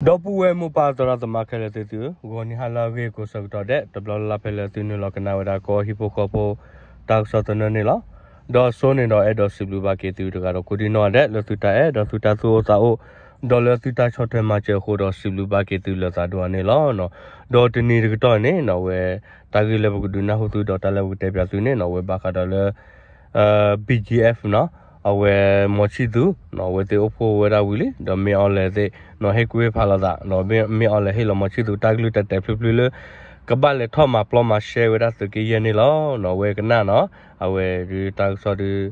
ဒီပုၢ်ဝဲၢ်မိၢ်ပၢ်သရၣ်သမါခဲလၢာ်သ့ၣ်သုဧၢ, ဂီၤနံၤဟါလၢအဂ့ၤကိးဆၢကတီၢ်ဒဲး တဘျီလၢ်လၢ်ဖဲလၢသုနုာ်လီၤကနၣ်ဝဲဒၣ်ကီၢ်ဟံၣ်ဖိဃီဖိ တၢ်ကစီၣ်သနၢၣ်န့ၣ်လီၤ. ဒီးစိန့ၣ်ဒီးအဲၣ်ဒိးစံးဘျုးဘၣ်က့ၤသုတဂၤဒီးကိးဒံနီၢ်ဒဲး လၢသုတၢ်အဲၣ်ဒီးသုတၢ်သူၣ်အိၣ်သးအိၣ် ဒီးလၢသုတၢ်ဆီၣ်ထွဲမၤစၢၤအဃိဒီးစံးဘျုးဘၣ်က့ၤသုလၢသးဒိၣ်အါန့ၣ်လီၤ. ဒီးတနံၤတကတီၢ်န့ၣ်နီၣ်ဝဲ တၢ်ဂ့ၢ်လၢပကဒုးနၢ်ဟူသုဒီးတၢ်လၢပကတဲပၠးသုန့ၣ်နီၣ်ဝဲဘၣ်ဃးဒီးလၢ BGF နီၣ် အဝဲမီၤဆံၣ်သူး အဝဲသ့ၣ်အိၣ်ဖှိၣ်ဝဲဒၣ်ဝံၤလံ ဒီးမ့ၢ်အီၤလဲၣ်သ့ၣ်နီၣ် ဟ့ၣ်ကူၣ်ဟ့ၣ်ဖးလိာ်သး ဒီးမ့ၢ်အီၤလဲၣ်ဟ့ၣ်လီၤမီၤဆံၣ်သူးတၢ်ကလုၢ်တဲာ်တဲာ်ဖျုးဖျုးလၢ ကဘၣ်လဲၤထီၣ်မၤပျီမၤရှဲဝဲဒၣ်သုးက့ယဲၢ်န့ၣ်လီၤ. နီၣ်ဝဲကနၣ်နီၣ် အဝဲဒုးတၢ်ကစီၣ်ဒုး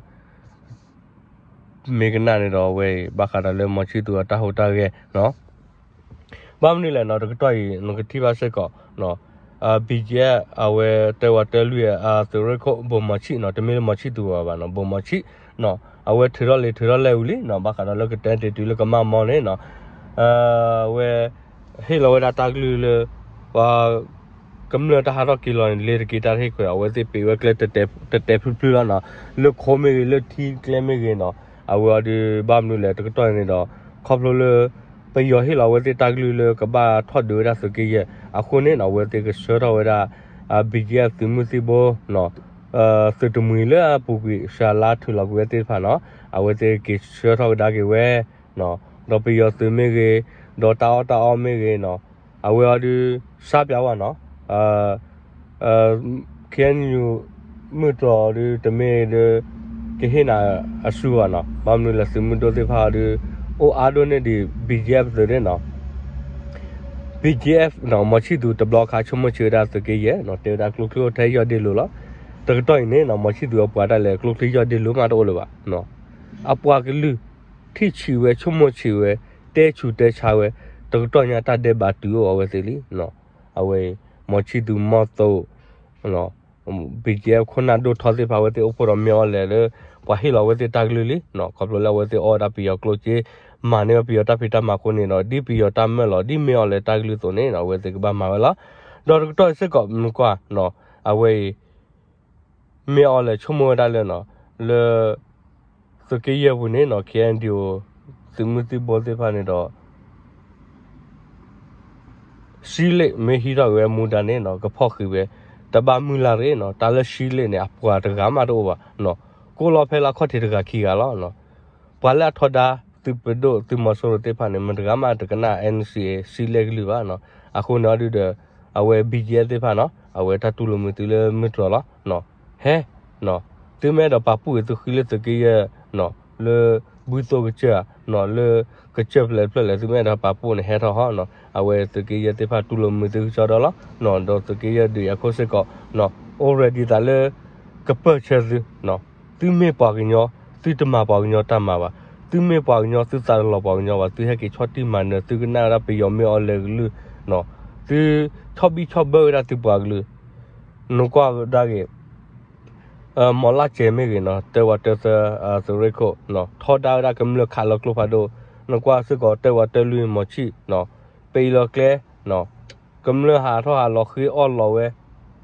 မ့ၢ်ကနၣ်န့ၣ်ဒီးအဝဲအံၤ ဘၣ်ဃးဒီးလၢမီၤဆံၣ်သူးအတၢ်ဟူးတၢ်ဂဲၤနီၣ် ဘၣ်မနုၤလဲၣ်နီၣ် တကတီၢ်အံၤ နကထံၣ်ဘၣ်စ့ၢ်ကီး BGF အဝဲတဲဝဲတၢ်လွံၢ်အသုးရ့ၣ်ခိၣ် ဘိၣ်မီၤဆံၣ်နီၣ် တမ့ၢ်လၢမီၤဆံၣ်သူးဘၣ်နီၣ် ဘိၣ်မီၤဆံၣ်နီၣ် အဝဲထုးထီၣ်လံာ်ထုးထီၣ်လဲၢ်ဝံၤလံနီၣ် ဘၣ်ဃးဒီးလၢကတဲတ့ၢ်တုၤလၢကမၣ်မီၤန့ၣ်နီၣ် အဝဲ ဟ့ၣ်လီၤဝဲဒၣ်တၢ်ကလုၢ်လၢ ပှၤ ကမျၢၢ်တၢ်ဟးထီၣ်က့ၤလီၤန့ၣ် လ့ၤတက့ၤတၢ်တဟ့ၣ်ခွဲး အဝဲသ့ၣ်ပ့ၤဝဲကျဲတဲာ်တဲာ်ဖျုးဖျုးလီၤနီၣ် လၢခိမ့ၢ်ဂ့ၤ လၢထံကျဲမ့ၢ်ဂ့ၤနီၣ် အဝဲအီၤဒုးဘၣ်မနုၤလဲၣ် တကတီၢ်န့ၣ်ဒီး ခီဖျိလၢ ပယီၤဟ့ၣ်လီၤအဝဲသ့ၣ်တၢ်ကလုၢ်လၢကဘၣ်ထီၣ်ဒုးဝဲဒၣ်သုးက့ယဲၢ် အဃိန့ၣ်နီၣ် အဝဲသ့ၣ်ကဆှၢထီၣ်ဝဲဒၣ် BGF သုးမုၢ်သံၣ်ဘိ သုးတမှံၤလၢအပူၤကွံာ်စှၤလါထုးလီၤကွံာ်ဝဲသ့ၣ်တဖၣ်နီၣ် အဝဲသ့ၣ်က့ၤဆှၢထီၣ်ကဒါက့ၤဝဲ ဒီးပယီၤသုးမ့ၢ်ဂ့ၤ ဒီးတၢ်အီၣ်တၢ်အီမ့ၢ်ဂ့ၤနီၣ် အဝဲအီၤဒုး စါပၠးဝဲနီၣ် KNU မုၢ်တြီၤဒုးတမ့ၢ်ဒုး ကဟ့ၣ်နၤအစုဘၣ်နီၣ် ဘၣ်မနုၤလဲၣ်သုးမုၢ်ဒိၣ်သ့ၣ်တဖၣ်အီၤဒုး အိၣ်အါဒိၣ်န့ၢ်ဒံး BGF သုးန့ၣ်နီၣ် BGF နီၣ် မီၤဆံၣ်သူးတဘျီခါဆိကမိၣ်ဆံးဝဲဒၣ်သုးက့ယဲၢ်နီၣ် တဲဝဲဒၣ်ကျိချံအိၣ်ထဲယီၢ်ဒ့လိၤလီၤ. တကတီၢ်အံၤန့ၣ်နီၣ် မီၤဆံၣ်သူးအပှၤတၢ်လဲၤကျိချံယီၢ်ဒ့လိၤမးတအိၣ်လၢၤဘၣ်နီၣ် အပှၤကလုာ် ထံၣ်ဆံးဝဲဆိကမိၣ်ဆံးဝဲ တဲဆူးတဲဆါဝဲ တကတီၢ်ညါတၢ်ဒဲးဘးတုၤအိၣ်အဝဲသ့ၣ်လံနီၣ် အဝဲ မီၤဆံၣ်သူးမီၤသိး BGF ခိၣ်နၢ်ဒိၣ်ထီသ့ၣ်တဖၣ်အဝဲသ့ၣ်အိၣ်ဖှိၣ်ဒီးမ့ၢ်အီၤလဲၣ်လၢ ပှၤဟ့ၣ်လီၤအဝဲသ့ၣ်တၢ်ကလုၢ်လံနီၣ် ခီဖျိလၢအဝဲသ့ၣ်အီၣ်ဝဲဒၣ်ပယီၤကျိၣ်စ့ မၤန့ၢ်ဝဲပယီၤတၢ်ဖံးတၢ်မၤအဃိန့ၣ်ဒီး ဒ်ပယီၤတၢ်မၢလီၤ ဒ်မ့ၢ်အီၤလဲၣ်တၢ်ကလုၢ်အသိးန့ၣ်နီၣ် အဝဲသ့ၣ်ကဘၣ်မၤဝဲလီၤ. ဒီးတကတီၢ်အံၤစ့ၢ်ကီး မ့ၢ်ကွၢ်နီၣ် အဝဲအံၤ မ့ၢ်အီၤလဲၣ်ဆိကမိၣ်ဝဲဒၣ်လၢနီၣ် လၢ သုးက့ယဲၢ်ပူၤန့ၣ်နီၣ် KNDO သုးမုၢ်သံၣ်ဘိသ့ၣ်တဖၣ်န့ၣ်ဒီး စံလ့ၣ်မ့ၢ်ဟံးထီၣ်က့ၤဝဲမူဒါန့ၣ်နီၣ် ကဖီၣ်ဃံးဝဲ တဘၣ်မုၢ်လၢ်တဂ့ၤနီၣ် တၢ်လၢစံလ့ၣ်န့ၣ် အပှၤတဂၤမးတအိၣ်ဘၣ်နီၣ် ကိးလီၤဖဲလၢအခီၣ်ထံးတဂၤခံဂၤလီၤနီၣ် ပှၤလၢအထီဒါ သုးပဒိၣ်သုးမီၤစိရိၤသ့ၣ်တဖၣ်န့ၣ် မတၤတဂၤမးတကနၣ် NCA စံလ့ၣ်ကလုၢ်ဘၣ်နီၣ် အဃိန့ၣ်အီၤဒုးဒီး အဝဲ BGF သ့ၣ်တဖၣ်နီၣ် အဝဲတၢ်တူၢ်လိာ်မုာ်သုလၢမုၢ်တြီၤလီၤနီၣ် ဟဲ သုမ့ၢ်အဲၣ်ဒိးပာ်ပူၣ်အံၤသုဃံလၢသုးက့ယဲၢ်နီၣ် လၢ ဘုသိၣ်ကစၢၢ်နီၣ် လၢ ကစၢၢ်ဖျဲးတဖျၢၣ်လဲၣ် သုမ့ၢ်အဲၣ်ဒိးပာ်ပူၣ်န့ၣ်ဟဲထီၣ်ဟီနီၣ် အဝဲသုးက့ယဲၢ်သ့ၣ်တဖၣ်တူၢ်လိာ်မုာ်သုကစီဒီလီၤနီၣ် ဒီးသုးက့ယဲၢ်ဒုးယၤခိၣ်စ့ၢ်ကီးနီၣ် အိၣ် ready သးလၢ ကပၢၢ်ဆၢသုနီၣ် သုမ့ၢ်ပှၤကညီ သုတမၤပှၤကညီတၢ်မၤဘၣ် သုမ့ၢ်ပှၤကညီသုသးတလီၤပှၤကညီဘၣ် သုဟဲက့ၤဆီၣ်တံၢ်မၤနၢၤ သုကနၣ်ဝဲဒၣ်ပယီၤမ့ၢ်အီၤလဲၣ်ကလုၢ်နီၣ် သုဆီၣ်ဘံၣ်ဆီၣ်ဘၢဝဲဒၣ်သုပှၤကလုာ် နကွၢ်ကဒါက့ၤ မီၤလၢ်စဲးမ့ၢ်ဂ့ၤနီၣ် တၢဝးတၢသၢ သုးရ့ၣ်ခိၣ်နီၣ် ထီဒါဝဲဒၣ်ကမျၢၢ်ခးလီၤကျိဖးဒိၣ် နကွၢ်စ့ၢ်ကီးတၢဝးတၢလွံၢ်မီၤဆံၣ်နီၣ် ပ့ၤလီၤကျဲနီၣ် ကမျၢၢ်ဟးထီၣ်ဟးလီၤဃ့အီၣ်လီၤဝဲ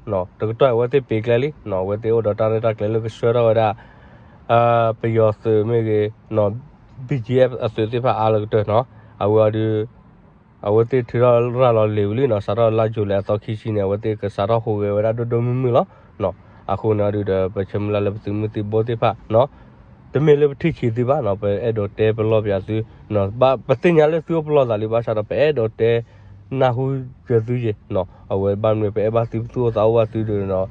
နီၣ် တကတီၢ်အံၤအဝဲသ့ၣ်ပ့ၤကျဲလံနီၣ် အဝဲသ့ၣ်အိၣ်ဒီးတၢ်ရဲၣ်တၢ်ကျဲၤလၢကဆှၢထီၣ်ဝဲဒၣ် ပယီၤသုးမ့ၢ်ဂ့ၤနီၣ် BGF အသုးသ့ၣ်တဖၣ်အါလၢကတၢၢ်နီၣ် အဝဲအီၤဒုး အဝဲသ့ၣ်ထုးထီၣ်ရၤလီၤလံာ်ဝံၤလံနီၣ် စးထီၣ်လါယူၤလံအသီခံဆံန့ၣ် အဝဲသ့ၣ်ကစးထီၣ်ဟူးဂဲၤဝဲဒၣ်ဒိၣ်ဒိၣ်မုၢ်မုၢ်လီၤနီၣ် အဃိန့ၣ်အီၤဒုးဒီး ပဆၢမုၢ်လၢ်လၢပသုးမုၢ်သံၣ်ဘိသ့ၣ်တဖၣ်နီၣ် တမ့ၢ်လၢပထံၣ်ဆံးသုဘၣ်နီၣ် ပအဲၣ်ဒိးတဲပလီၢ်ပယၤသုနီၣ် ပသ့ၣ်ညါလၢသုအိၣ်ပလီၢ်သးလံ ဘၣ်ဆၣ်ဒီးပအဲၣ်ဒိးတဲ နၢ်ဟူက့ၤသုယ့ၣ်နီၣ် အဝဲဘၣ်မနုၤ ပအဲၣ်ဘၣ်သုပသူၣ်အိၣ်သးအိၣ်ဘၣ်သုဒီးနီၣ်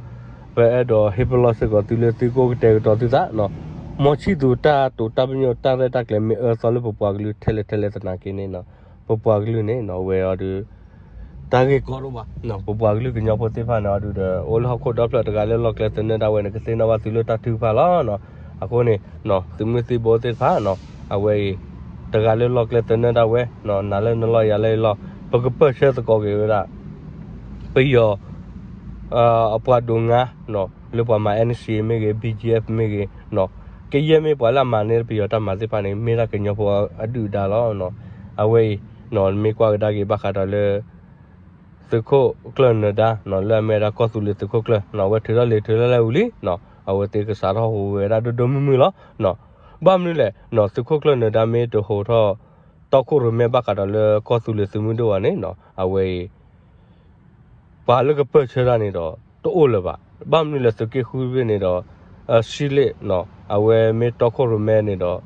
ပအဲၣ်ဒိးဟ့ၣ်ပလီၢ်စ့ၢ်ကီးသုလၢသုကအိၣ်ကတဲာ်ကတီၤသုသးနီၣ် မီၤဆံၣ်သူးတၢ်တိာ်တၢ်ပညိၣ်တၢ်ရဲၣ်တၢ်ကျဲၤမ့ၢ်အၢသီလၢပပှၤကလုာ်ထဲလဲၣ်ထဲလဲၣ်သနာ်က့န့ၣ်နီၣ် ပပှၤကလုာ်န့ၣ်နီၣ် အဝဲအီၤဒုး တၢ်ဂ့ၢ်ကီဒိၣ်ဘၣ်နီၣ် ပပှၤကလုာ်ကညီဖိသ့ၣ်တဖၣ်န့ၣ်အီၤဒုးဒီး အိၣ်လၢဟီၣ်ခိၣ်ဒီဖျၢၣ်တဂၤလၢလီၢ်ကျဲသနၢၣ်ဒၣ်ဝဲန့ၣ် ကသ့ၣ်နီၣ်ဘၣ်သုလၢတၢ်ထုကဖၣ်လီၤနီၣ် အဃိန့ၣ် သုးမုၢ်သံၣ်ဘိသ့ၣ်တဖၣ်နီၣ် အဝဲအံၤ တဂၤလၢလီၢ်ကျဲသနၢၣ်ဒၣ်ဝဲနီၣ် နၤလၢနလီၢ်ယၤလၢယလီၢ် ပကပၢၢ်ဆၢသကိးက့ၤဝဲဒၣ် ပယီၤ အပှၤဒိၣ်ငါနီၣ် လၢပှၤမၤ NCA မ့ၢ်ဂ့ၤ BGF မ့ၢ်ဂ့ၤနီၣ် ကယဲၢ်မ့ၢ်ပှၤလၢအမၤန့ၢ်ပယီၤတၢ်မၤသ့ၣ်တဖၣ်န့ၣ် မ့ၢ်ဒၣ်ကညီဖိအဒုၣ်အဒါလီၤနီၣ် အဝဲအံၤနီၣ် မ့ၢ်ကွၢ်ကဒါက့ၤဘၣ်ဃးဒီးလၢ သုးခိၣ်ကျၢၢ်နၢၤဒါနီၣ် လၢအမ့ၢ်ဝဲဒၣ်ကီၢ်သူလ့ၤသုးခိၣ်ကျၢၢ်နီၣ် အဝဲထုးထီၣ်လံာ်ထုးထီၣ်လဲၢ်ဝံၤလံနီၣ် အဝဲသ့ၣ်ကစးထီၣ်ဟူးဂဲၤဝဲဒၣ်ဒိၣ်ဒိၣ်မုၢ်မုၢ်လီၤနီၣ် ဘၣ်မနုၤလဲၣ်နီၣ် သုးခိၣ်ကျၢၢ်နၢၤဒါမ့ၢ်တဟူးထီၣ် တီခိၣ်ရိၣ်မဲဘၣ်ဃးဒီးလၢကီၢ်သူလ့ၤသုးမုၢ်ဒိၣ်ဘၣ်န့ၣ်နီၤ အဝဲအံၤ ပှၤလၢကပၢၢ်ဆၢတၢ်န့ၣ်ဒီး တအိၣ်လၢၤဘၣ်. ဘၣ်မနုၤလဲၣ် သုးက့ဃုဘ့ၣ်န့ၣ်ဒီး ဆံလ့ၣ်နီၤ အဝဲမ့ၢ်တီခိၣ်ရိၣ်မဲန့ၣ်ဒီး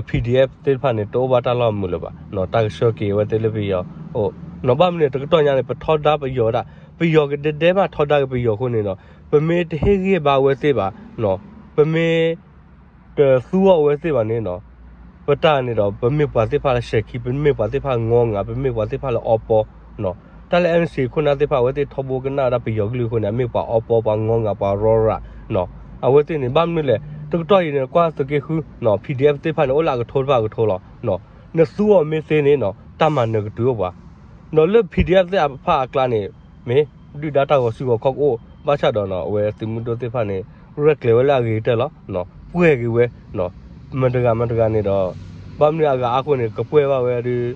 PDF သ့ၣ်တဖၣ်န့ၣ် တအိၣ်ဘၣ်တၢ်လီၢ်မုာ်လၢၤဘၣ်နီၤ တၢ်ကဆှၢက့ၤအဝဲသ့ၣ်လၢပယီၤအိၣ်နီၤ. ဘၣ်မနုၤလဲၣ် တကတီၢ်ညါန့ၣ် ပထီဒါပယီၤဒၣ် ပယီၤကဒဲဒဲဘၣ်ထီဒါက့ၤပယီၤအဃိန့ၣ်ဒီး ပမ့ၢ်တဟ့ၣ်ဂံၢ်ဘါအဝဲသ့ၣ်ဘၣ်နီၤ ပမ့ၢ် တသူအီၤအဝဲသ့ၣ်ဘၣ်န့ၣ်နီၤ ပတၢ်န့ၣ်ဒီး ပမ့ၢ်ပှၤသ့ၣ်တဖၣ်လၢစဲၤခံ ပမ့ၢ်ပှၤသ့ၣ်တဖၣ်လၢငီငၤ ပမ့ၢ်ပှၤသ့ၣ်တဖၣ်လၢအီပီနီၤ. တၢ်လၢ NCA ခိၣ်နၢ်သ့ၣ်တဖၣ် အဝဲသ့ၣ်ထီဘိကနၣ်ဝဲဒၣ်ပယီၤကလုၢ်အဃိန့ၣ် အမ့ၢ်ပှၤအီပီ ပှၤငီငၤ ပှၤရီရးနီၤ. အဝဲသ့ၣ်န့ၣ် ဘၣ်မနုၤလဲၣ် တကတီၢ်အံၤန့ၣ် ကွၢ်သုးက့ဃုနီၤ PDF သ့ၣ်တဖၣ်န့ၣ် အိၣ်လၢအကထိတဖၣ်အကထိလီၤနီၤ. နသူအီၤမ့ၢ်သ့န့ၣ်နီၤ တၢ်မၤနၢၤကတုၤအိၣ်ပှၤ ဒီးလၢ PDF သ့ၣ်တဖၣ်အကျါန့ၣ် မ့ၢ်ဒုၣ်ဒါတၢ်ဂီၤစုဂီၤခီၣ်ကအိၣ် ဘၣ်ဆၣ်ဒီးနီၤ အဝဲသုးမုၢ်ဒိၣ်သ့ၣ်တဖၣ်န့ၣ် ရဲၣ်ကျဲၤဝဲလၢအဂ့ၤကတၢၢ်လီၤ. ပှဲၤက့ၤဝဲ မတၤတဂၤမတၤတဂၤန့ၣ်ဒီး ဘၣ်မနုၤအဂၤအါဃိန့ၣ် ကပှဲၤဘၣ်ဝဲဒီး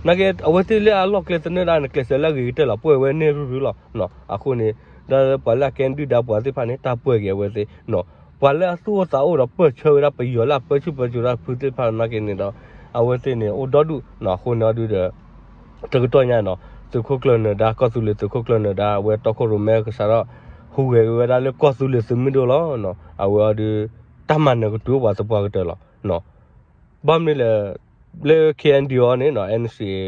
နာ်က့ အဝဲသ့ၣ်လၢအလီၢ်ကျဲသနၢၣ်ဒၣ်န့ၣ် ကျဲးစၢးလၢအဂ့ၤကတၢၢ်လီၤ ပှဲၤဝဲန့ၢ်ရုၢ်ရုၢ်လီၤ. အဃိန့ၣ် ဒီးပှၤလၢအကဲဒုၣ်ဒါပှၤသ့ၣ်တဖၣ်န့ၣ် တၢ်ပှဲၤက့ၤအဝဲသ့ၣ်နီၤ. ပှၤလၢအသူၣ်အိၣ်သးအိၣ်ဒီးပၢၢ်ဆၢဝဲဒၣ်ပယီၤလၢအပၢဆူၣ်ပၢစိးတၢ်ဖုသ့ၣ်တဖၣ်နာ်က့န့ၣ်ဒီး အဝဲသ့ၣ်န့ၣ် အိၣ်ဒီဒူၣ်နီၤ. အဃိန့ၣ်အီၤဒုဒီး တကတီၢ်ညါနီၤ သုးခိၣ်ကျၢၢ်နၢၤဒါ ကီၢ်သူလ့ၤသုးခိၣ်ကျၢၢ်နၢၤဒါ အဝဲတီခိၣ်ရိၣ်မဲကစးထီၣ် ဟူးဂဲၤက့ၤဝဲဒၣ်လၢကီၢ်သူလ့ၤသုးမုၢ်ဒိၣ်လီၤ. အဝဲအီၤဒု တၢ်မၤနၢၤကတုၤအိၣ်ပှၤသပှၢ်ကတၢၢ်လီၤ. ဘၣ်မနုၤလဲၣ် လၢ KNDO န့ၣ်နီၤ NCA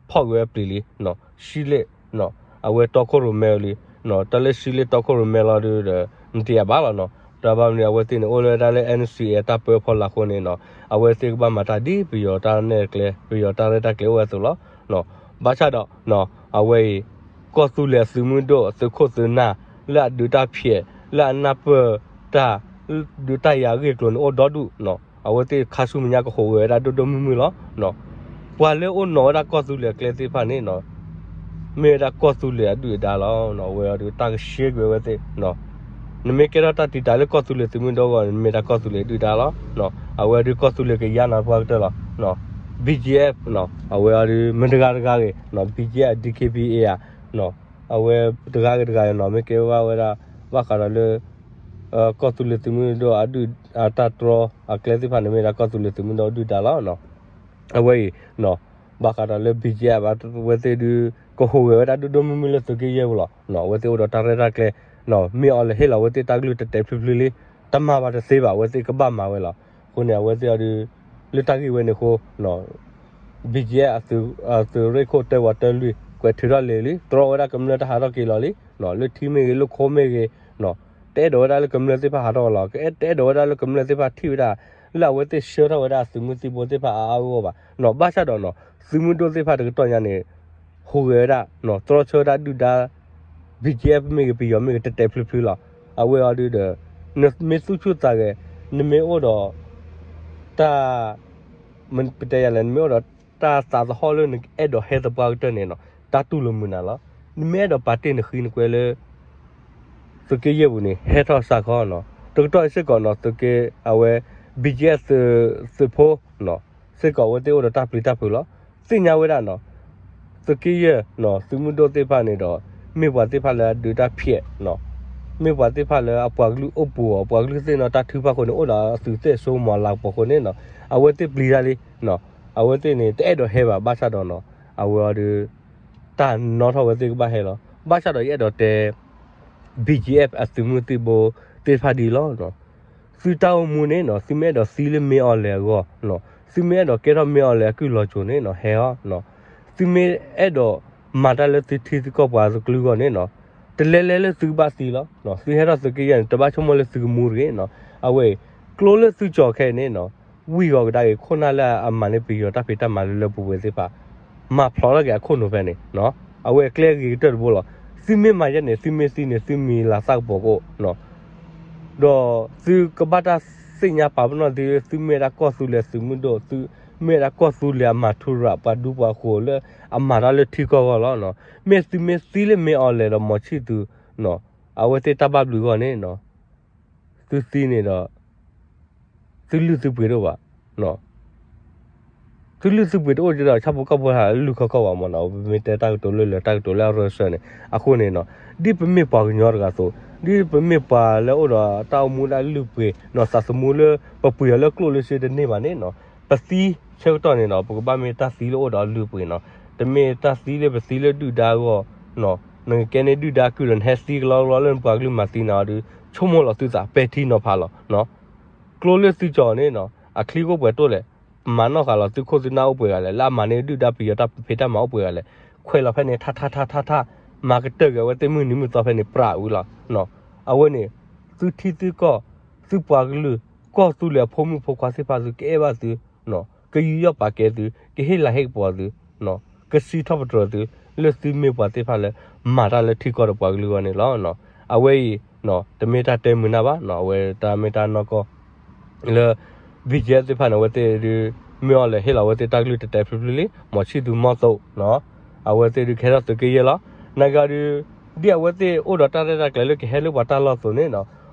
ဖီၣ်က့ၤဝဲပျံၤလံနီၤ ဆံလ့ၣ်နီၤ အဝဲတီခိၣ်ရိၣ်မဲလံနီၤ တၢ်လၢဆံလ့ၣ်တီခိၣ်ရိၣ်မဲလီၤဒုဒီး နတယၤဘၣ်လီၤနီၤ. တၢ်ဘၣ်မနုၤအဝဲသ့ၣ်န့ၣ် အိၣ်လၢဝဲဒၣ်လၢ NCA အတၢ်ပၢအဖီလာ်အဃိန့ၣ်နီၤ အဝဲသ့ၣ်ကဘၣ်မၤတၢ်ဒ်ပယီၤတၢ်နဲၣ်ကျဲ ပယီၤတၢ်ရဲၣ်တၢ်ကျဲၤအိၣ်ဝဲအသိးလီၤ. ဘၣ်ဆၣ်ဒီး အဝဲအံၤ ကီၢ်သူလ့ၤအသုးမုၢ်ဒိၣ် သုးခိၣ်သုးနၢ် လၢအဒုးတၢ်ဖျဲး လၢအနၢ်ပၢၢ်တၢ် ဒုးတၢ်ယၤအဂ့ၢ်အကျိၤန့ၣ် အိၣ်ဒီဒူၣ်နီၤ အဝဲသ့ၣ်ခါဆူမဲာ်ညါကဟူးဂဲၤဝဲဒၣ်ဒိၣ်ဒိၣ်မုၢ်မုၢ်လီၤ. ပှၤလၢအိၣ်နီၢ်ဝဲဒၣ်ကီၢ်သူလ့ၤအကျဲသ့ၣ်တဖၣ်န့ၣ်နီၤ မ့ၢ်ဝဲဒၣ်ကီၢ်သူလ့ၤအဒုၣ်အဒါလီၤ. အဝဲအီၤဒုးတၢ်ကဆှဲကွံာ်ဝဲသ့ၣ် နမ့ၢ်ကဲထီၣ်တၢ်တံာ်တာ်လၢကီၢ်သူလ့ၤသုးမုၢ်ဒိၣ်အဂီၢ်န့ၣ် နမ့ၢ်ဒၣ်ကီၢ်သူလ့ၤဒုၣ်ဒါလီၤ. အဝဲအီၤဒုးကီၢ်သူလ့ၤကယါနၤပှၤကတၢၢ်လီၤ. BGF အဝဲအီၤဒုးမတၤတဂၤတဂၤဂ့ၤ BGF DKBA ဧါ အဝဲတဂၤဂ့ၤတဂၤဂ့ၤနီၤ မ့ၢ်ကဲဘၣ်ဝဲဒၣ် ဘၣ်ဃးဒီးလၢ ကီၢ်သူလ့ၤသုးမုၢ်ဒိၣ်အဒုၣ်အတၢ်တြီအကျဲသ့ၣ်တဖၣ်န့ၣ် မ့ၢ်ဒၣ်ကီၢ်သူလ့ၤသုးမုၢ်ဒိၣ်အဒုၣ်ဒါလီၤ. အဝဲအံၤ ဘၣ်ဃးဒီးလၢ BGF အဝဲသ့ၣ်ဒုး ကဟူးဂဲၤဝဲဒၣ်ဒိၣ်ဒိၣ်မုၢ်မုၢ်လၢသုးက့ယဲၢ်ပူၤလီၤ. အဝဲသ့ၣ်အိၣ်ဒီးတၢ်ရဲၣ်တၢ်ကျဲၤ မ့ၢ်အီၤလဲၤဟ့ၣ်လီၤအဝဲသ့ၣ်တၢ်ကလုၢ်တဲာ်တဲာ်ဖျုးဖျုးလံ တမၤဘၣ်တသ့ဘၣ် အဝဲသ့ၣ်ကဘၣ်မၤဝဲလီၤ. အဃိန့ၣ် အဝဲသ့ၣ်အီၤဒုး လၢတၢ်ဂ့ၢ်ဝဲန့ၣ်အဃိ BGF အသုးရ့ၣ်ခိၣ်တၢဝးတၢလွံၢ် ကွဲးထုးထီၣ်လဲၤလံ တြီဝဲဒၣ်ကမျၢၢ်တၢ်ဟးထီၣ်က့ၤလီၤလံ. လၢထံမ့ၢ်ဂ့ၤ လၢခိမ့ၢ်ဂ့ၤ တအဲၣ်ဒိးဝဲဒၣ်လၢကမျၢၢ်သ့ၣ်တဖၣ်ဟးထီၣ်လီၤ. တအဲၣ်ဒိးဝဲဒၣ်လၢကမျၢၢ်သ့ၣ်တဖၣ်ထံၣ်ဝဲဒၣ် လၢအဝဲသ့ၣ်ဆှၢထီၣ်ဝဲဒၣ်အသုးမုၢ်သံၣ်ဘိသ့ၣ်တဖၣ်အါအါဂီၢ်ဂီၢ်ဘၣ်. ဘၣ်ဆၣ်ဒီး သုးမုၢ်ဒိၣ်သ့ၣ်တဖၣ်တကတီၢ်ညါန့ၣ် ဟူးဂဲၤဝဲဒၣ် တြီဆၢဝဲဒၣ်ဒုၣ်ဒါ BGF မ့ၢ်ဂ့ၤ ပယီၤမ့ၢ်ဂ့ၤ တဲာ်တဲာ်ဖျုးဖျုးလီၤ. အဝဲအီၤဒုးဒီး နမ့ၢ်သူၣ်ဆူၣ်သးဂဲၤ နမ့ၢ်အိၣ်ဒီး တၢ် ပတဲယၤလဲၣ် နမ့ၢ်အိၣ်ဒီးတၢ်သးသဟီၣ်လၢနအဲၣ်ဒိးဟဲသပှၢ်ကတၢၢ်န့ၣ်နီၤ တၢ်တူၢ်လိာ်မုာ်နၤလီၤ. နမ့ၢ်အဲၣ်ဒိးပာ်တ့ၢ်နဃံနကွဲလၢ သုးက့ယဲၢ်ပူၤန့ၣ် ဟဲထီၣ်စးခီနီၤ. တကတီၢ်အံၤစ့ၢ်ကီးနီၤ သုးက့ အဝဲ BGF သုးဖိ စ့ၢ်ကီးအဝဲသ့ၣ်အိၣ်ဒီးတၢ်ပျံၤတၢ်ဖုးလီၤ. သ့ၣ်ညါဝဲဒၣ်နီၤ သုးက့ယဲၢ် သုးမုၢ်ဒိၣ်သ့ၣ်တဖၣ်န့ၣ်ဒီး မ့ၢ်ပှၤသ့ၣ်တဖၣ်လၢအဒုးတၢ်ဖျဲး မ့ၢ်ပှၤသ့ၣ်တဖၣ်လၢအပှၤကလုာ်အိၣ်ပူၤအီၤ ပှၤကလုာ်သ့ၣ်နီၣ်တၢ်ထုကဖၣ်အဃိန့ၣ် အိၣ်ဒီးအသုးသ့ၣ်စိမီၤလၤကပီၤအဃိန့ၣ်နီၤ အဝဲသ့ၣ်ပျံၤတၢ်လံ အဝဲသ့ၣ်န့ၣ် တအဲၣ်ဒိးဟဲဘၣ် ဘၣ်ဆၣ်ဒီးနီၤ အဝဲအီၤဒီး တၢ်နီၣ်ထီၣ်ဝဲသ့ၣ်ကဘၣ်ဟဲလီၤ. ဘၣ်ဆၣ်ဒီးယအဲၣ်ဒိးတဲ BGF အသုးမုၢ်သံၣ်ဘိသ့ၣ်တဖၣ်ဒ်အံၤလီၤ. သုတၢ်အိၣ်မူန့ၣ်နီၤ သုမ့ၢ်အဲၣ်ဒိးသံလၢမ့ၢ်အီၤလဲၣ်အဂီၢ်နီၤ သုမ့ၢ်အဲၣ်ဒိးကဲထီၣ်မ့ၢ်အီၤလဲၣ်အကုၢ်လီၤစိၤန့ၣ်နီၤ ဟဲအီၤနီၤ သုမ့ၢ်အဲၣ်ဒိးမၤတၢ်လၢသုထံသုကီၢ်ပှၤတကလုာ်အဂီၢ်န့ၣ်နီၤ တလဲလဲလၢသုကဘၣ်သံလီၤ. သုဟဲထီၣ်သုးက့ယဲၢ်န့ၣ် တဘၣ်ဆိကမိၣ်လၢသုကမူတဂ့ၤနီၤ အဝဲအံၤ ကျိလၢသုကၠီၤခဲအံၤန့ၣ်နီၤ ဝံၢ်ဂီၤကဒါက့ၤ ခိၣ်နၢ်လၢအမၤန့ၢ်ပယီၤတၢ်ဖံးတၢ်မၤလၢလၢပှဲၤပှဲၤသ့ၣ်တဖၣ် မၤဖျိးထီၣ်က့ၤအခိၣ်နူာ်ဖဲန့ၣ်နီၤ အဝဲအကျဲအဂ့ၤကတၢၢ်တဘိလီၤ. သုမ့ၢ်မၤယဲန့ၣ် သုမ့ၢ်သံန့ၣ် သုမံၤလၤသၣ်ကပီၤကအိၣ်နီၤ ဒီးသုကဘၣ်တၢ်သ့ၣ်ညါပာ်ပနီၣ်သု သုမ့ၢ်ဝဲဒၣ်ကီၢ်သူလ့ၤသုးမုၢ်ဒိၣ် သုမ့ၢ်ဝဲဒၣ်ကီၢ်သူလ့ၤအမၤထူရၤ ပှၤဒူပှၤဃိၤလၢအမၤတၢ်လၢထံကီၢ်အဂီၢ်လီၤ. မ့ၢ်သုမ့ၢ်သံလၢမ့ၢ်အီၤလဲၣ်ဒီး မီၤဆံၣ်သူ အဝဲသ့ၣ်တၢ်ဘၣ်ဘျုးအဂီၢ်န့ၣ်နီၤ သုသံန့ၣ်ဒီး သုလုၢ်သုပှ့ၤတအိၣ်ဘၣ်. သုလုၢ်သုပှ့ၤတအိၣ်ဒီး ဆၣ်ဖိကီၢ်ဖိဟးလုၢ်ခီၣ်ခီၣ်ဘၣ်မ့ၢ်နီၤ ပမ့ၢ်တဲတၢ်ကတိၤလၢလၢာ် တၢ်ကတိၤလၢအရၢစၢၤန့ၣ် အဃိန့ၣ်နီၤ ဒ်ပမ့ၢ်ပှၤကညီတဂၤအသိး ဒ်ပမ့ၢ်ပှၤလၢအိၣ်ဒီးတၢ်အိၣ်မူလၢအလုၢ်ပှ့ၤနီၤ သးသမူလၢပပှ့ၤအီၤလၢကျိၣ်လၢစ့တန့ၢ်ဘၣ်န့ၣ်နီၤ ပသံ ဆၢကတီၢ်န့ၣ်ဒီး ပကဘၣ်မ့ၢ်တၢ်သံလၢအိၣ်ဒီးအလုၢ်အပှ့ၤနီၤ, တမ့ၢ်တၢ်သံလၢပသံလၢဒုၣ်ဒါအဂီၢ်, နကကဲန့ၢ်ဒုၣ်ဒါကုၢ်ဒီး နဟဲသံကလီကလီလၢနပှၤကလုာ်မၤသံနၤအီၤဒီး ဆိကမိၣ်လီၤသုသး ပဲာ်ထံနီၤဖးလီၤ. ကျိလၢသုကၠီၤန့ၣ်နီၤ အချံကအိၣ်ပှဲၤတိၢ်လဲၣ်, မၤနီၣ်ဃာ်လီၤသုခိၣ်သုနၢ်အိၣ်ပှဲၤဂၤလဲၣ်, လၢအမၤန့ၢ်ဒုၣ်ဒါပယီၤတၢ်ဖံးတၢ်မၤအိၣ်ပှဲၤဂၤလဲၣ်, ခွဲးလီၤဖဲန့ၣ် ထါထါထါထါထါ, မၤကတၢၢ်က့ၤအဝဲသ့ၣ်မုၢ်နံၤမုၢ်သီဖဲန့ၣ် ပြးဝံၤလီၤ. အဝဲန့ၣ် သုထံသုကီၢ်, သုပှၤကလုာ်, ကီၢ်သူလ့ၤအဖိမုၣ်ဖိခွါသ့ၣ်တဖၣ်သုကအဲၣ်ဘၣ်သု, ကယူးယီၣ်ပာ်ကဲသု, ကဟ့ၣ်လၤဟ့ၣ်ကပီၤသု, ကစံးထီၣ်ပတြၢၤသု, လၢသုမ့ၢ်ပှၤသ့ၣ်တဖၣ်လၢ မၤတၢ်လၢထံကီၢ်ဒီးပှၤကလုာ်အဂီၢ်န့ၣ်လီၤ. အဝဲအံၤ တမ့ၢ်တၢ်တဲမုာ်နၢ်ဘၣ်, အဝဲတၢ်မ့ၢ်တၢ်နီၢ်ကီၢ် လၢ ဘံၣ်ကၠဲသ့ၣ်တဖၣ်န့ၣ် အဝဲသ့ၣ်ဒုး မ့ၢ်အီၤလဲၤဟ့ၣ်လီၤအဝဲသ့ၣ်တၢ်ကလုၢ်တဲာ်တဲာ်ဖျုးဖျုးလံ, မီၤဆံၣ်သူမီၤသိး, အဝဲသ့ၣ်ဒုးကဟဲထီၣ်သုးက့ယဲၢ်လီၤ. နာ်က့အီၤဒုး ဒ်အဝဲသ့ၣ်အိၣ်ဒီးတၢ်ရဲၣ်တၢ်ကျဲၤလၢကဟဲလၢပှၤတၢ်လီၢ်အသိးန့ၣ်နီၤ,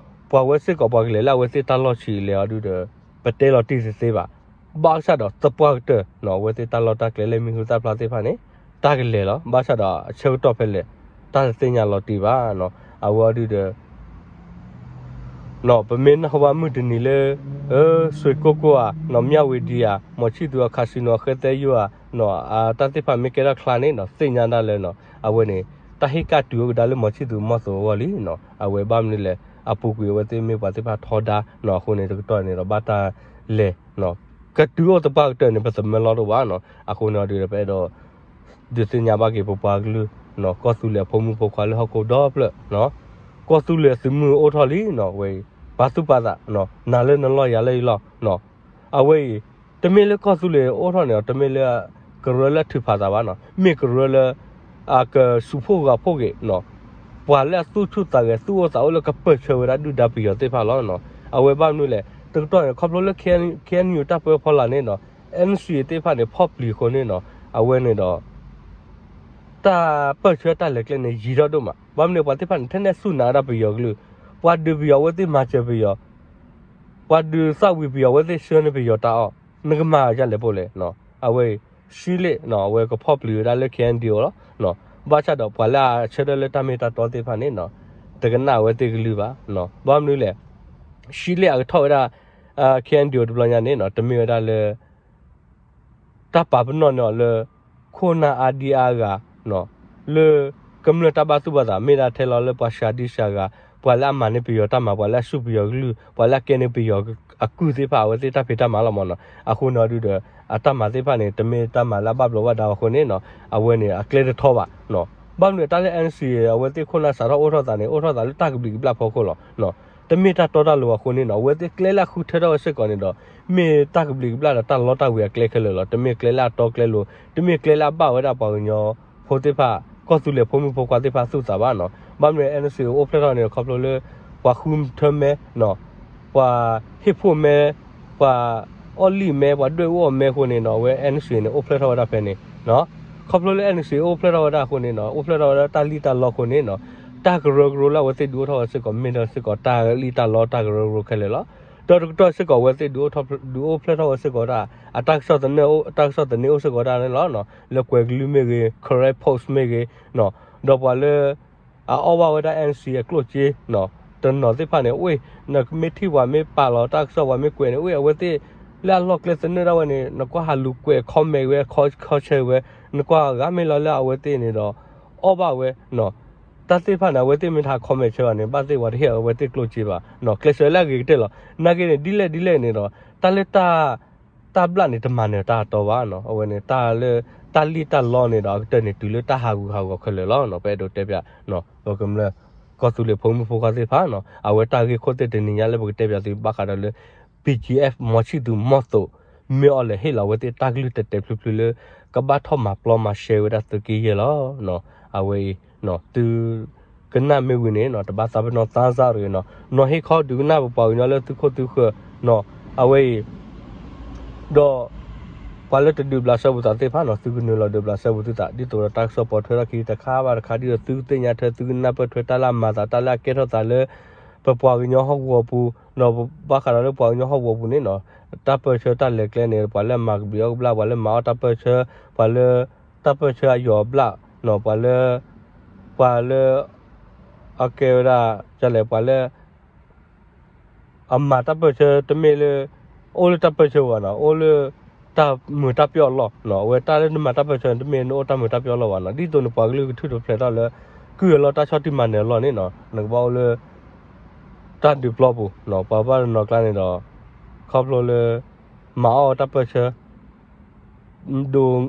ပှၤဝဲစ့ၢ်ကီးပှၤကလဲၤလၢအဝဲသ့ၣ်တၢ်လီၢ်ဆံးလဲၤအီၤဒုးဒီး ပတဲလီၤတံၢ်သ့သ့ဘၣ်. ဘၣ်ဆၣ်ဒီးသပှၢ်ကတၢၢ်နီၤ အဝဲသ့ၣ်တၢ်လီၢ်တၢ်ကျဲလၢမံၤဟူသၣ်ဖျါသ့ၣ်တဖၣ်န့ၣ် တၢ်ကလဲၤလီၤ. ဘၣ်ဆၣ်ဒီးအဆၢကတီၢ်ဖဲလဲၣ် တၢ်တသ့ၣ်ညါလီၤတံၢ်ဘၣ်. အဝဲအီၤဒုးဒီး ပမ့ၢ်နၢ်ဟူဘၣ်မုၢ်တနံၤလၢ စွ့ၣ်ကိၢ်ကိၢ်ဧါ, မၠၣ်ဝ့ၤဒံဧါ, မီၤဆံၣ်သူအcasinoအဃဲသဲယိၣ်ဧါ, တၢ်သ့ၣ်တဖၣ်မ့ၢ်ကဲထီၣ်ချါန့ၣ်နီၤ သ့ၣ်ညါဒၣ်လၢနီၤ အဝဲန့ၣ် တၢ်ဟ့ၣ်ကၣ်တုၤအိၣ်ကဒါလၢမီၤဆံၣ်သူမီၤသိးအဂီၢ်လံနီၤ. အဝဲဘၣ်မနုၤလဲၣ် အပူၤကွံာ်အဝဲသ့ၣ်မ့ၢ်ပှၤသ့ၣ်တဖၣ်ထီဒါနီၤ အဃိန့ၣ် တကတီၢ်န့ၣ်ဒီးဘၣ်တၢ်လဲၤ ကတုၤအိၣ်သပှၢ်ကတၢၢ်န့ၣ် ပသမၢလီၤတအိၣ်ဘၣ်နီၤ. အဃိန့ၣ်အီၤဒုးဒီး ပအဲၣ်ဒိး ဒုးသ့ၣ်ညါဘၣ်က့ၤပပှၤကလုာ်နီၤ ကီၢ်သူလ့ၤအဖိမုၣ်ဖိခွါလၢဟီၣ်ခိၣ်ဒီဖျၢၣ်နီၤ, ကီၢ်သူလ့ၤအသုးမုၢ်အိၣ်ထီၣ်လံနီၤ အဝဲအံၤ ပာ်သူၣ်ပာ်သးနီၤ နၤလၢနလီၢ်ယၤလၢယလီၢ်နီၤ. အဝဲအံၤ တမ့ၢ်လၢကီၢ်သူလ့ၤအိၣ်ထီၣ်န့ၣ်ဒီး တမ့ၢ်လၢ ကရၢလၢထုးဖးသးဘၣ်နီၤ, မ့ၢ်ကရၢလၢ အကစူးဖှိၣ်ဂာ်ဖှိၣ်က့ၤနီၤ ပှၤလၢအသူၣ်ဆူၣ်သးဂဲၤသူၣ်အိၣ်သးအိၣ်လၢကပၢၢ်ဆၢဝဲဒၣ်ဒုၣ်ဒါပယီၤသ့ၣ်တဖၣ်လီၤ. အဝဲဘၣ်မနုၤလဲၣ် တကတီၢ်န့ၣ် ခီဖျိလၢ K N U တၢ်ပၢဖီလာ်န့ၣ်နီၤ N C A သ့ၣ်တဖၣ်န့ၣ် ဖီၣ်ပျံၤအဃိန့ၣ်နီၤ အဝဲန့ၣ်ဒီး တၢ်ပၢၢ်ဆၢတၢ်လဲၤကျဲန့ၣ် ယံၤထီၣ်ဒိၣ်မး. ဘၣ်မနုၤပှၤသ့ၣ်တဖၣ်န့ၣ် ထဲန့ၣ်ဆူၣ်နာ်ဝဲဒၣ်ပယီၤကလုာ်, ပှၤဒုးပယီၤအဝဲသ့ၣ်မၤစၢၤပယီၤ, ပှၤဒုးသၣ်ဝံၤပယီၤအဝဲသ့ၣ်ဆှၢန့ၢ်ပယီၤတၢ်အီၣ်, နကမၤဒ်လဲၣ်ဖိလဲၣ်. အဝဲ ရှံလ့ၣ်နီၤ အဝဲကဖီၣ်ပျံၤဝဲဒၣ်လၢ K N D O လီၤ. ဘၣ်ဆၣ်ဒီးပှၤလၢအဆၢထၢၣ်လၢတၢ်မ့ၢ်တၢ်တီသ့ၣ်တဖၣ်န့ၣ်နီၤ တကနၣ်အဝဲသ့ၣ်ကလုၢ်ဘၣ်. ဘၣ်မနုၤလဲၣ် ရှံလ့ၣ်အကထီၣ်ဝဲဒၣ် K N D O တဘျီညါန့ၣ်နီၤ တမ့ၢ်ဝဲဒၣ်လၢ တၢ်ပာ်ပနီၣ်န့ၢ်အီၤလၢ ခိၣ်နၢ်အါဒံအါဂၤနီၤ, လၢကမျၢၢ်တၢ်ဘၣ်သူၣ်ဘၣ်သး မ့ၢ်ဒၣ်ထဲလီၤလၢပှၤစှၤဒံစှၤဂၤ, ပှၤလၢအမၤန့ၢ်ပယီၤတၢ်မၤ, ပှၤလၢအစူၢ်ပယီၤကလုၢ်, ပှၤလၢအကဲန့ၢ်ပယီၤအကုၢ်သ့ၣ်တဖၣ် အဝဲသ့ၣ်တၢ်ဖံးတၢ်မၤလီၤမးနီၤ. အဃိန့ၣ်အီၤဒုးဒီး အတၢ်မၤသ့ၣ်တဖၣ်န့ၣ် တမ့ၢ်တၢ်မၤလၢအဘၣ်ဘျီးဘၣ်ဒါအဃိန့ၣ်နီၤ, အဝဲန့ၣ် အကျဲတထီဘၣ်နီၤ. ဘၣ်မနုၤတၢ်လၢ N C A အဝဲသ့ၣ်ခိၣ်နၢ်စးထီၣ်အိၣ်ထီၣ်သးန့ၣ် အိၣ်ထီၣ်သးလၢတၢ်ကဘျံးကဘျၣ်ဖီခိၣ်လီၤ. တမ့ၢ်တၢ်တီတၢ်လိၤအဃိန့ၣ်နီၤ, အဝဲသ့ၣ်ကျဲလၢအဃုထၢထီၣ်ဝဲစ့ၢ်ကီးန့ၣ်ဒီး မ့ၢ်တၢ်ကဘျံးကဘျၣ်ဒီးတၢ်လီတၢ်ဝ့ၤအကျဲခဲလၢာ်လီၤ. တမ့ၢ်ကျဲလၢအတီကျဲလိၤ, တမ့ၢ်ကျဲလၢအဘၣ်ဝဲဒၣ်ပှၤကညီဖိသ့ၣ်တဖၣ်, ကီၢ်သူလ့ၤဖိမုၣ်ဖိခွါသ့ၣ်တဖၣ်သူၣ်သးဘၣ်နီၤ. ဘၣ်မနုၤ N C A အိၣ်ဖျဲၣ်ထီၣ်န့ၣ် ခီဖျိလၢ ပှၤဃုထၢမဲနီၤ, ပှၤဟ့ၣ်ဖှိၣ်မဲ, ပှၤအီၣ်လံာ်မဲ, ပှၤဒွဲၣ်အူအီၣ်မဲအဃိန့ၣ်နီၤ, အဝဲ N C A န့ၣ် အိၣ်ဖျဲၣ်ထီၣ်ဝဲဒၣ်ဖဲန့ၣ်နီၤ. ခီဖျိလၢ N C A အိၣ်ဖျဲၣ်ထီၣ်ဝဲဒၣ်အဃိန့ၣ်နီၤ, အိၣ်ဖျဲၣ်ထီၣ်ဝဲဒၣ်တၢ်လံၣ်တၢ်လီအဃိန့ၣ်နီၤ, တၢ်ကရၢကရိလၢအဝဲသ့ၣ်ဒုးအိၣ်ထီၣ်ဝဲစ့ၢ်ကီး မ့ၢ်ဒၣ်စ့ၢ်ကီးတၢ်လံၣ်တၢ်လီတၢ်ကရၢကရိခဲလၢာ်လီၤ. ဒီးတကတီၢ်စ့ၢ်ကီးအဝဲသ့ၣ်ဒုးအိၣ်ထီၣ်ဖျဲၣ်, ဒုးအိၣ်ဖျဲၣ်ထီၣ်ဝဲစ့ၢ်ကီးဒၣ် အတၢ်ကစီၣ်သန့, တၢ်ကစီၣ်သန့အိၣ်စ့ၢ်ကီးဒၣ်န့ၣ်လီၤ. လၢကွဲၤကလုၢ်မ့ၢ်ဂ့ၤ, Karen Post မ့ၢ်ဂ့ၤနီၤ, ဒီးပှၤလၢ အအီၣ်ဘၣ်ဝဲဒၣ် N C A အကျိၣ်စ့နီၤ, တနီၤသ့ၣ်တဖၣ်န့ၣ် အိၣ်, နမ့ၢ်ထံၣ်ပှၤမ့ၢ်ပာ်လီၤတၢ်ကစီၣ် ပှၤမ့ၢ်ကွဲးန့ၣ် အိၣ် အဝဲသ့ၣ်လၢအလီၢ်ကျဲသနၢၣ်ဒၣ်ဝဲန့ၣ် နကွၢ်ဟးလူၤကွဲး comment ဝဲ ခီဆၢဝဲ, နကွၢ်ဂၤမ့ၢ်လီၤလၢအဝဲသ့ၣ်န့ၣ်ဒီး အီၣ်ဘၣ်ဝဲနီၤ, တၢ်သ့ၣ်တဖၣ်န့ၣ် အဝဲသ့ၣ်မ့ၢ်တဟး comment ဆၢဘၣ်န့ၣ် ဘၣ်သ့ၣ်ပှၤတဟ့ၣ်အဝဲသ့ၣ်ကျိၣ်စ့ဘၣ်နီၤ, ကျဲးစၢးလၢအဂ့ၤကတၢၢ်လီၤ. နာ်က့န့ၣ် ဒ်လဲၣ်ဒ်လဲၣ်န့ၣ်ဒီး တၢ်လၢတၢ် တၢ်ဘျၣ်န့ၣ် တမၤနၢၤတၢ်အတီဘၣ်နီၤ, အဝဲန့ၣ် တၢ်လၢ တၢ်လံၣ်တၢ်လီန့ၣ်ဒီး အကတၢၢ်န့ၣ် တုၤလၢတၢ်ဟးဂူာ်ဟးဂီၤခဲလၢာ်လီၤ. ပအဲၣ်ဒိးတဲပၠး ပကမျၢၢ် ကီၢ်သူလ့ၤဖိမုၣ်ဖိခွါသ့ၣ်တဖၣ်နီၤ, အဝဲတၢ်ဂ့ၢ်ခိၣ်သ့ၣ်တနံၤညါလၢပကတဲပၠးသုဘၣ်ဃးဒီးလၢ B G F မီၤဆံၣ်သူမီၤသိး မ့ၢ်အီၤလဲၤဟ့ၣ်လီၤအဝဲသ့ၣ်တၢ်ကလုၢ်တဲာ်တဲာ်ဖျုးဖျုးလၢ ကဘၣ်ထီၣ်မၤပျီမၤရှဲဝဲဒၣ်သုးက့ယဲၢ်လီၤ. အဝဲအံၤ သု ကနၣ်မ့ၢ်ဝံၤန့ၣ်နီၤ တဘၣ်သးပ့ၤနီၣ်သးစၢ်တဂ့ၤနီၤ, နီၤဟ့ၣ်ခီဒုးကနၣ်ပပှၤကညီလၢသုခိၣ်သုဃၢၤနီၤ, အဝဲအံၤ ဒီး ပှၤလၢတဒုးဘျးစဲဘူးသးသ့ၣ်တဖၣ်နီၤ သုကနုာ်လီၤဒုးဘျးစဲဘူးသုသး ဒ်သိးဒီးတၢ်ကစီၣ်ပိာ်ထွဲထီၣ်ခံတခါဘၣ်တခါ ဒ်သိးသုကသ့ၣ်ညါထွဲ သုကနၢ်ပၢၢ်ထွဲတၢ်လၢအမၤသး တၢ်လၢအကဲထီၣ်သးလၢ ပပှၤကညီဟီၣ်ကဝီၤပူၤနီၤ, ဘၣ်ဃးဒီးလၢပှၤကညီဟီၣ်ကဝီၤပူၤန့ၣ်နီၤ တၢ်ပၢၢ်ဆၢတၢ်လဲၤကျဲန့ၣ် ပှၤလၢအမၤကဘျံးအီၣ်ကဘျၣ် ပှၤလၢမၤအီၣ်တၢ်ပၢၢ်ဆၢ ပှၤလၢ တၢ်ပၢၢ်ဆၢအယီၤအဘျၣ်နီၤ ပှၤလၢ ပှၤလၢ အကဲဝဲဒၣ် ကလဲၣ် ပှၤလၢ အမၤတၢ်ပၢၢ်ဆၢတမ့ၢ်လၢ အိၣ်လၢတၢ်ပၢၢ်ဆၢဝဲနီၤ အိၣ်လၢ တၢ်မုာ်တၢ်ပျီၣ်အလီၢ်နီၤ, အဝဲတၢ်လၢနမၤတၢ်ပၢၢ်ဆၢန့ၣ် တမ့ၢ်နအိၣ်တၢ်မုာ်တၢ်ပျီၣ်အလီၢ်ဘၣ်နီၤ, ဒ်သိးန့ၣ်ပှၤကလုာ်ကထုးထီၣ်ဖျဲးထီၣ်လၢ ကုၢ်အလီၢ်တၢ်ဆီၣ်တံၢ်မၤနၢၤအလီၢ်န့ၣ်နီၤ, နကဘၣ်အိၣ်လၢ တၢ်ဒုးပျီပူၤနီၤ, ပှၤဘၣ်တနီၤကျါန့ၣ်ဒီး ခီဖျိလၢ မၤအီၣ်တၢ်ပၢၢ်ဆၢ ဒိး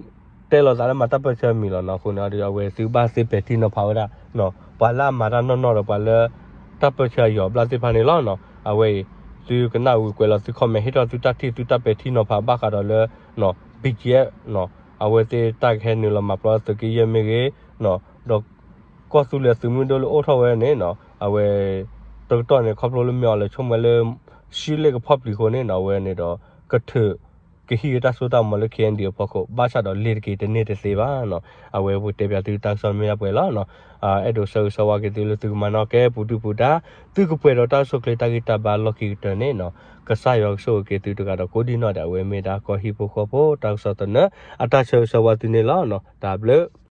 တဲလီၤသးလၢမၤတၢ်ပၢၢ်ဆၢမံၤလီၤနီၤ, အဃိန့ၣ်ဒီး အဝဲသုဘၣ်သ့ပဲာ်ထံနီၤဖးဝဲဒၣ်နီၤ, ပှၤလၢအမၤတၢ်နီၢ်နီၢ်ဒီးပှၤလၢ တၢ်ပၢၢ်ဆၢအယီၤဘျၣ်သ့ၣ်တဖၣ်န့ၣ်လီၤနီၤ, အဝဲအံၤ သုကနၣ်ဝံၤကွဲးလီၤသု comment ဟ့ၣ်ထီၣ်သုတၢ်ထံၣ်သုတၢ်ပဲာ်ထံနီၤဖးဘၣ်ဃးဒီးလၢနီၤ BGF နီၤ, အဝဲသ့ၣ်တၢ်ကဟဲနုာ်လီၤမၤပျီသုးက့ယဲၢ်မ့ၢ်ဂ့ၤနီၤ, ဒီး ကီၢ်သူလ့ၤသုးမုၢ်ဒိၣ်လၢအိၣ်ထီၣ်ဝဲန့ၣ်နီၤ, အဝဲ တကတီၢ်န့ၣ် ခီဖျိလၢမ့ၢ်အီၤလဲၤဆိကမိၣ်လၢ ရှံလ့ၣ်ကဖီၣ်ပျံၤအဃိန့ၣ်နီၤ, အဝဲန့ၣ်ဒီး ကထုး ကဟံးတၢ်စိတၢ်ကမီၤလၢ KNDO အဖီခိၣ် ဘၣ်ဆၣ်ဒီးလ့ၤတက့ၤတန့ၢ်တသ့ဘၣ်နီၤ, အဝဲပကတဲပၠးသုတၢ်ကစီၣ်မ့ၢ်ဒၣ်ပှဲၤလီၤနီၤ, အဲၣ်ဒိးဆၢဂ့ၤဆၢဝါက့ၤသုလၢသုကမၤနီၣ်ကဲပူၤဒုၣ်ပူၤဒါ, သုကပှဲၤဒီးတၢ်အိၣ်ဆူၣ်အိၣ်ချ့တၢ်ဂံၢ်တၢ်ဘါလီၢ်ခံကတၢၢ်န့ၣ်နီၤ, ကစၢ်ယွၤကဆိၣ်ဂ့ၤက့ၤသုတဂၤဒီးကိးဒံနီၢ်ဒဲး အဝဲမ့ၢ်ဒၣ်ကီၢ်ဟံၣ်ဖိဃီဖိ တၢ်ကစီၣ်သနၢၣ် အတၢ်ဆၢဂ့ၤဆၢဝါသုန့ၣ်လီၤနီၤ, တၢ်ဘျုး